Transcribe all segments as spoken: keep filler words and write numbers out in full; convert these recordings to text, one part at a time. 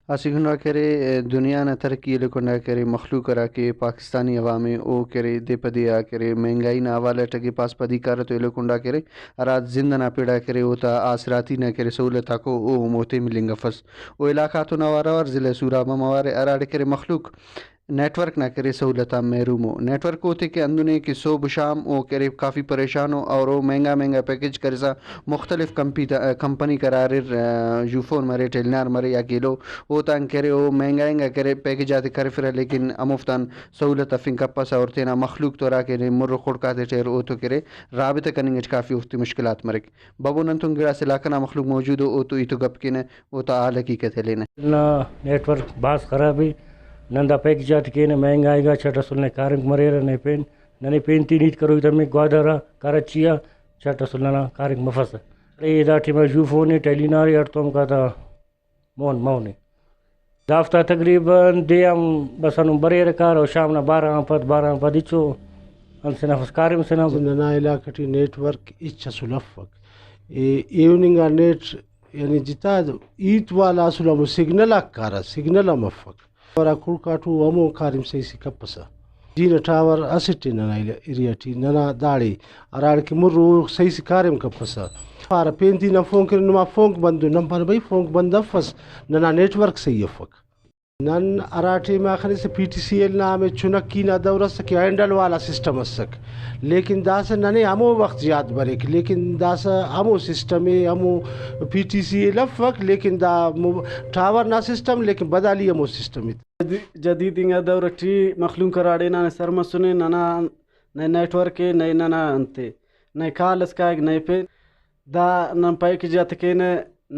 اسہ کنڈا کرے، دنیا نا ترقی ایلو کنڈا کرے، مخلوق ہرا کہ پاکستانی عوام ءِ، او کرے دے پہ دے آ کرے، مہنگائی نا حوالہ اٹ اگہ پاس پدی کارہ تو ایلو کنڈا کرے، ہرا زند ئنا پڑ آ کرے، اوتا آسراتی نا کرے سہولت آکو او ہموتے ملنگ افس۔ او علاقہ غاتون اوار اوار ضلع سوراب ہم اوار ءِ، ہراڑے کرے مخلوق نیٹ ورک نا کرے سہولت آن محروم ءُ۔ نیٹ ورک اوتے کہ ہندن ءِ کہ صحب و شام او کرے کافی پریشان ءُ، اور او مہنگا مہنگا پیکج کرسا مختلف کمپی تا، کمپنیک ہرا اریر، آ، یوفون مرے، ٹیلینار مرے یا کہ ایلو، اوتان کرے او مہنگا انگا کرے پیکج آتے کرفرہ، لیکن ہموفتان سہولت ہرفنگ کپسہ اور تینا مخلوق تو ہرا کہ مر و خڑک آتیٹ اریر اوتو کرے رابطہ کننگ اٹ کافی اوفتے مشکلات مریک۔ ببو نن تون گڑاس علاقہ نا مخلوق موجود ءُ، اوتو ہیت و گپ کینہ، اوتا حال حقیقت ہلینہ۔ نا نیٹ ورک بھاز خراب ءِ۔ نن دا پیکج آتے کینہ، مہنگائی گا چٹ اسل نئے کاریم مریرہ، نئے پین، ننے پین تین ہیت کروئی تمک گوادر آ، کراچی آ، چٹ اسل ننا کاریم مفسہ۔ اے دا ٹائما یوفون ءِ، ٹیلینار ءِ، ہڑتوم کاتا مون مون ءِ۔ دافتا تقریباً دے آن بس ہندن بریرہ کارہ، و شام نا بارہ آن پد، بارہ آن پد ہچو انت سے نا بس کاریم سے نا۔ ننا علاقہ ٹی نیٹ ورک ہچ اسل افک۔ اے، ایوننگ آ نیٹ یعنی جتا ہیت والا اسل ہمو سگنل آک کارہ، سگنل ہم افک۔ ہرا کڑکاٹو ہمو کاریم صحیح سے کپسہ۔ جی نا ٹاور اسٹ ءِ ننا ایریا ٹی، ننا داڑے ہراڑے کہ مر او صحیح سے کاریم کپسہ۔ پارہ پین تین آن فون کرے، نما فونک بند ءُ، نن پانہ بھئی فونک بند افس، ننا نیٹ ورک صحیح افک۔ نن ہرا ٹائما خنسہ پی ٹی سی ایل نا ہمے چنکی نا دور اسک کہ ہینڈل والا سسٹم اسک، لیکن داسہ ننے ہمو وخت یات بریک، لیکن داسہ ہمو سسٹم ءِ، ہمو پی ٹی سی ایل افک، لیکن دا مو-، ٹاور نا سسٹم، لیکن بدالی ہمو سسٹم ءِ۔ جدی-، جدید انگا دور ٹی مخلوق ہراڑے ہنانے سر مسنے، ننا نئے نیٹ ورک ءِ، نئے ننا انت ءِ، نئے کال اس کائک، نئے پین دا نن پیکج آتے کینہ،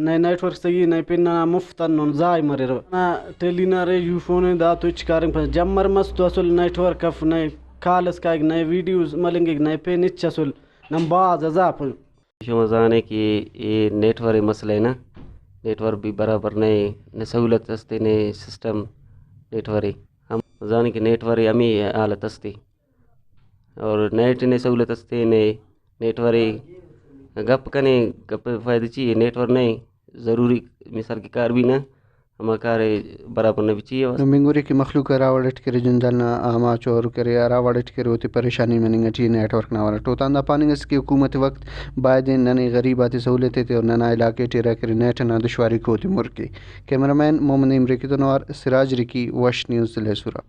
نئے نیٹ ورک صحیح ءِ، نئے پین ننا مفت آن نن ضائع مریرہ۔ ننا ٹیلینار ءِ، یوفون ءِ، دا تو ہچ کاریم کپسہ۔ جمر مس تو اسل نیٹ ورک اف، نئے کال اس کائک، نئے ویڈیوز ملنگک، نئے پین ہچ اسل نن بھاز عذاب ان۔ شما زانے کہ اے نیٹ ورک مسئلہ نا، نیٹ ورک بھی برابر نئے، نہ سہولت استے، نہ سسٹم نیٹ ورک ءِ۔ ہم زانے کہ نیٹ ورک ءِ ہمے حالت استے۔ اور نیٹ نے سہولت استے نے، نیٹ ورک ءِ گپ کنے، گپ فائدہ چی ءِ، نیٹ ورک نے ضروری مثال کہ کار بھی نہ، ہما کار ءِ برابر نہ بچی ءِ۔ بنگورے کہ مخلوق ہرا وڑ اٹ کرے جنجال نا آماچ اور کرے، ہرا وڑ اٹ کرے اوتے پریشانی مننگ اٹی ءِ نیٹ ورک نا وڑ اٹ۔ اوتان دا پاننگ ئس کہ حکومت وقت بایدے ننے غریب آتے سہولت ایتے اور ننا علاقہ ٹی ہرا کرے نیٹ ئنا دشواریک اوتے مر کے۔ کیمرہ مین محمد نعیم رکی تون اوار سراج رکی، وش نیوز، ضلع سوراب۔